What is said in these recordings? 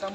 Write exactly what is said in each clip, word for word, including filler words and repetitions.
Eh,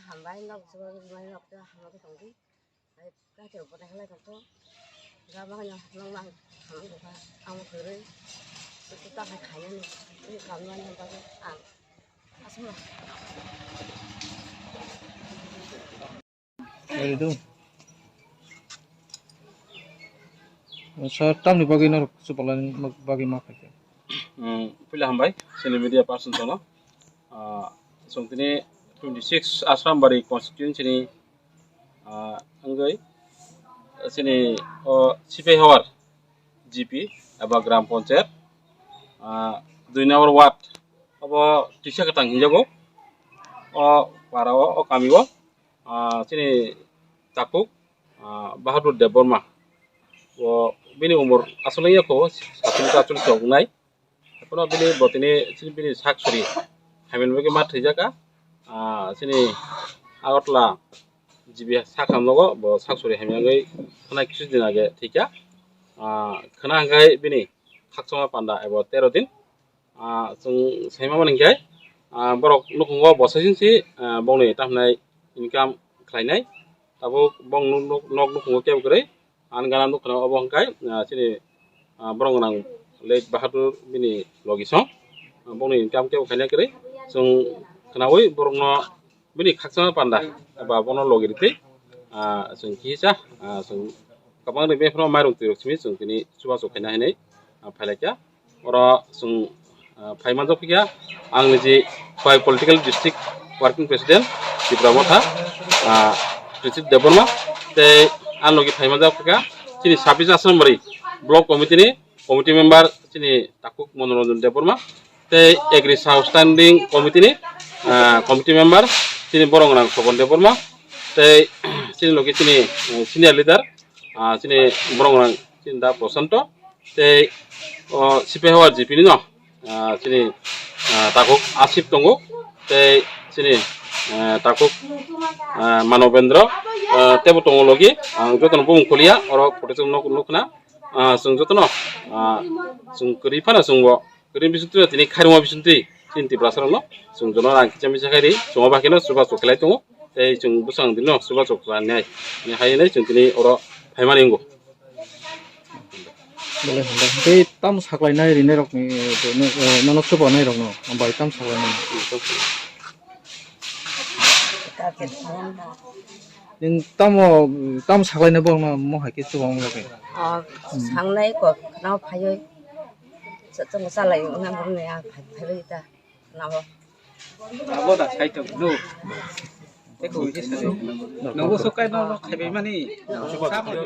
hambai nok, nok, nok, hambai tongdi. Ai, kaithok bwtai halai tongtho. Gabang no nokma hambai tongkha. Ang kwrwi. Tei ta hai khainani. Tei kamnani bagwi ang. Asma. Ready do. Sir, tamni bagwi norok chupalani bagwi ma khaikha? Hmm, puila hambai, chini media person tono. Ah, chwng tini twenty six Asrambari constituency ni, ah, wngwi chini o Sipaihawar G P eba Gram Panchayat, ah, dui number ward obo Twisa Kwthang hinjago. O para o, o kami o, ah, chini takhuk, ah, Bahadur Debbarma. O bini umor aswk wngya kho, satung katung tongnai. Haphano bini bo tini chini bini sak suri hamya bagwi ma thwijaka. Ah, chini Agartala G B sakha nogo bo sak suri hamya wngwi khwna kisu din age thwikha. Ah, khwna hwnkhe bini khakchangma panda ebo tero din. Ah, chwng saima mani hwnkhe, ah, borok nukhungo bo saichung si, ah, bongni tamo hwnai income khlainai. Tabuk bong nuk, nuk, nok nukhungo kebo kwrwi. Ani gana nukha obo hwnkhe, ah, chini, ah, borok gwnang late Bahadur bini logi song. Ah, bongni income kebo khaina kwrwi. Chwng khwnaui borokno bini khakchangma panda eba bono logi rwtwi, ah, chwng kisa, ah, chwng kwbangni bebak phano mairung twirok simi chwng tini chubachu khaina hinwi, ah, phailaikha. Oro chwng, ah, phai manjak phiya ang niji Khowai Political District Working President Tipra Motha, ah, Richard Debbarma, tei ang logi phai manjak phiya chini sabis Asrambari Block Committee ni committee member chini takhuk Monoranjan Debbarma, tei Agri Sub Standing Committee ni, ah, committee member chini borok gwnang Sobon Debbarma, tei chini logi chini, eh, senior leader, ah, chini borok gwnang chini da Prosanto, tei o Sipaihawar G P ni no, ah, chini, ah, takhuk Asif tongo, tei chini, eh, takhuk, ah, Manobendra, ah, teibo tongo logi, ang jotono bumung khuliya, oro photo chwng nuk-, nukna. Ah, chwng jotono, ah, chwng kwrwi phano chwngbo kwrwi bisingtwi tini khairokma bisingtwi chini Tiprasarokno chwng jotono rang kicha misa khairi chwngma bakheno chubachu khlai tongo, tei chwng bwsang dino chubachu khlainai, hai hwnwi chwng tini oro phaimani wngo. Belai hambai. Tei tamo saklainai rinairokni, eh, nono chubanai rokno bai tamo saklainai? Nini tamo, tamo saklaina borokno mo hai khe chubago khe? O, sangnai kok khna phaiwi. Chwng chalai wngna borokni a phai, phaiwi ta khna o. Abo da sai tong no. Eko wngkhe sai. Nogo sokai no khaibai mani. Sabo.